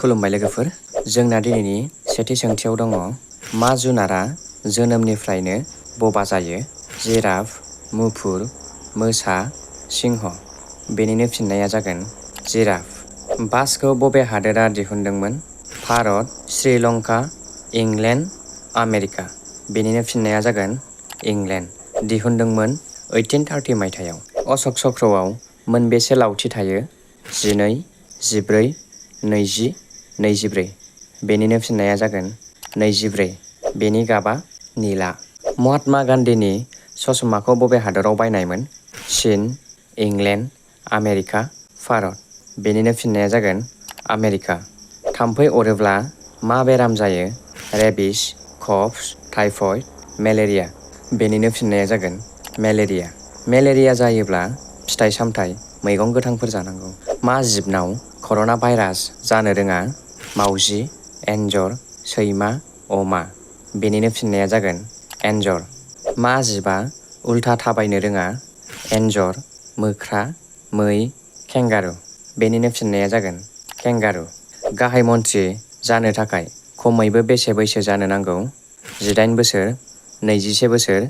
खुलुमबाय लोगोफोर। जोंना दिनैनि सेथि सोंथियाव दङ, मा जुनारा जोनोमनिफ्रायनो बबा जायो? जिराफ, मुफुर, मोसा, सिंह। बेनिनो फिननाया जागोन जिराफ। बासखौ बबे हादोरा दिहुनदोंमोन? Bharat, Sri Lanka, inland, America. बेनिनो फिननाया जागोन इंलेन्ड। दिहुनदोंमोन 1830 मायथाइयाव। अशक चक्रआव मोनबेसे लावथि थायो? 12, 14, 20, 24। बेनिनो फिननाया जागोन 24। बेनि गाबा निला। महात्मा गान्धीनि ससमाखौ बबे हादराव बायनायमोन? चीन, इंलेन्ड, आमेरिका, भारत। बेनिनो फिननाया जागोन आमेरिका। थाम्फै अरोब्ला मा बेराम जायो? Rabies, cups, typhoid, malaria. बेनिनो फिननाया जागोन मेलेरिया। मेलेरिया जायोब्ला फिथाइ सामथाइ, मैगं गोथांफोर जानांगौ। मा जिबनाव कर'ना भाइरास जानो रोङा? मावजि, एन्जर, सैमा, अमा। बेनिनो फिननाया जागोन एन्जर। मा जिबा उल्था थाबायनो रोङा? एन्जर, मोख्रा, मै, केंगारु। बेनिनो फिननाया जागोन केंगारु। गाहाय मन्थ्रि जानो थाखाय खमैबो बेसे बैसो जानो नांगौ? 18 बोसोर, 21 बोसोर,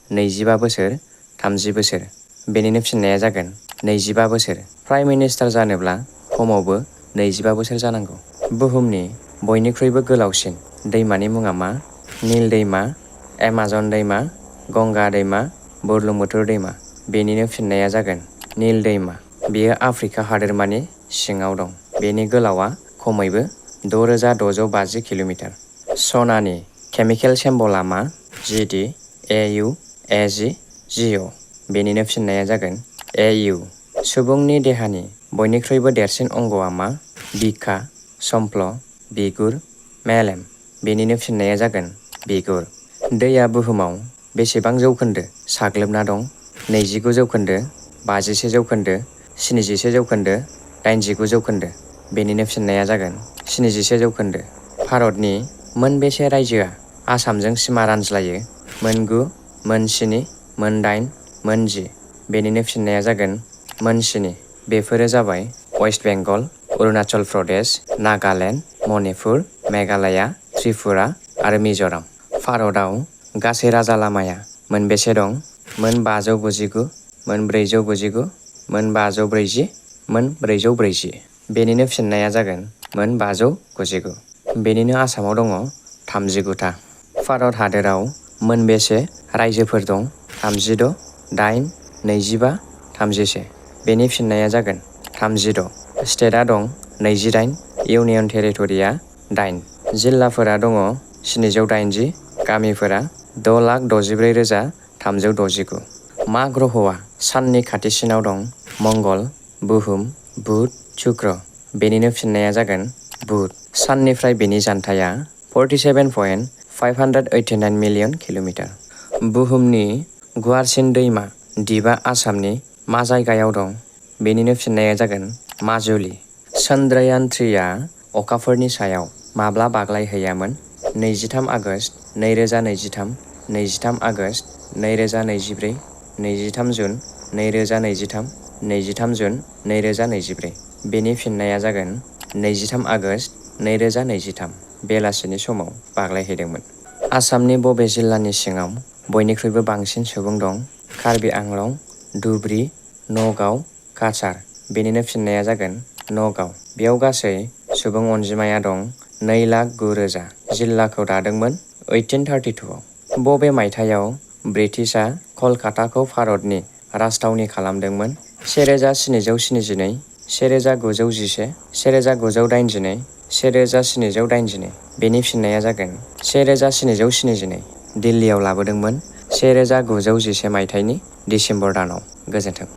25 बोसोर, 30 बोसोर। बेनिनो फिननाया जागोन 25 बोसोर। प्राइम मिनिस्टार जानोब्ला खमावबो 25 बोसोर जानांगौ। बुहुमनि बयनिख्रुइबो गोलावसिन दैमानि मुङा मा? नील दैमा, एमाजन दैमा, गंगा दैमा, बुरलुंबुथुर दैमा। बेनिनो फिननाया जागोन नील दैमा। बेयो आफ्रिका हादोरमानि सिङाव दं। बेनि गोलावआ खमैबो 6650 किल'मिटार। सनानि केमिकेल सिम्बलआ मा? GD, AU, AG, GO। बेनिनो फिननाया जागोन AU। सुबुंनि देहानि बयनिख्रुइबो देरसिन अंगआ मा? बिखा, समफ्ल, बिगुर, मेलेम। बेनिनो फिननाया जागोन बिगुर। दैया बुहुमाव बेसेबां जौखोन्दो साग्लोबना दं? 29 जौखोन्दो, 51 जौखोन्दो, 77 जौखोन्दो, 89 जौखोन्दो। बेनिनो फिननाया जागोन 77 जौखोन्दो। भारतनि मोनबेसे रायजोआ आसामजों सिमा रानज्लायो? मोन 9, मोन 7, मोन 8, मोन 10। बेनिनो फिननाया जागोन मोन 7। बेफोरो जाबाय वेस्ट बेंगल, अरुणाचल प्रदेश, नागालेण्ड, मणिपुर, मेघालया, त्रिपुरा आरो मिज'राम। भारतआव गासै राजा लामाया मोनबेसे दं? मोन 599, मोन 499, मोन 540, मोन 440। बेनिनो फिननाया जागोन मोन 599। बेनिनो आसामाव दङ 39टा। भारत हादोराव मोनबेसे रायजोफोर दं? 36, 8, 25, 31। बेनि फिननाया जागोन 36। स्टेटआ दं 28, इउनियन टेरिटरिया 8। जिल्लाफोरा दङ 780, गामिफोरा 6,64,369। मा ग्रहआ साननि खाथिसिनाव दं? मंगल, बुहुम, बुध, शुक्र। बेनिनो फिननाया जागोन बुध। साननिफ्राय बेनि जानथाया 47.589 मिलियन किल'मिटार। बुहुमनि गुवारसिन दैमा दिपआ आसामनि मा जायगायाव दं? बेनिनो फिननाया जागोन माजुलि। चन्द्रयान 3आ अखाफोरनि सायाव माब्ला बाग्लायहैयामोन? 23 आगस्ट 2023, 23 आगस्ट 2024, 23 जुन 2023, 23 जुन 2024। बेनि फिननाया जागोन 23 आगस्ट 2023, बेलासिनि समाव बाग्लायहैदोंमोन। आसामनि बबे जिल्लानि सिङाव बयनिख्रुइबो बांसिन सुबुं दं? कार्बि आंलं, धुबरी, नगाव, काछार। बेनिनो फिननाया जागोन नगाव। बेयाव गासै सुबुं अनजिमाया दं 2,09,000। जिल्लाखौ दादोंमोन 1832 आव। बबे मायथाइयाव ब्रिटिशआ कलकाताखौ भारतनि राजथावनि खालामदोंमोन? 1772, 1911, 1982, 1782। बेनि फिननाया जागोन 1772। दिल्लीयाव लाबोदोंमोन 1911 मायथाइनि दिसेम्बर दानाव। गोजोन्थों।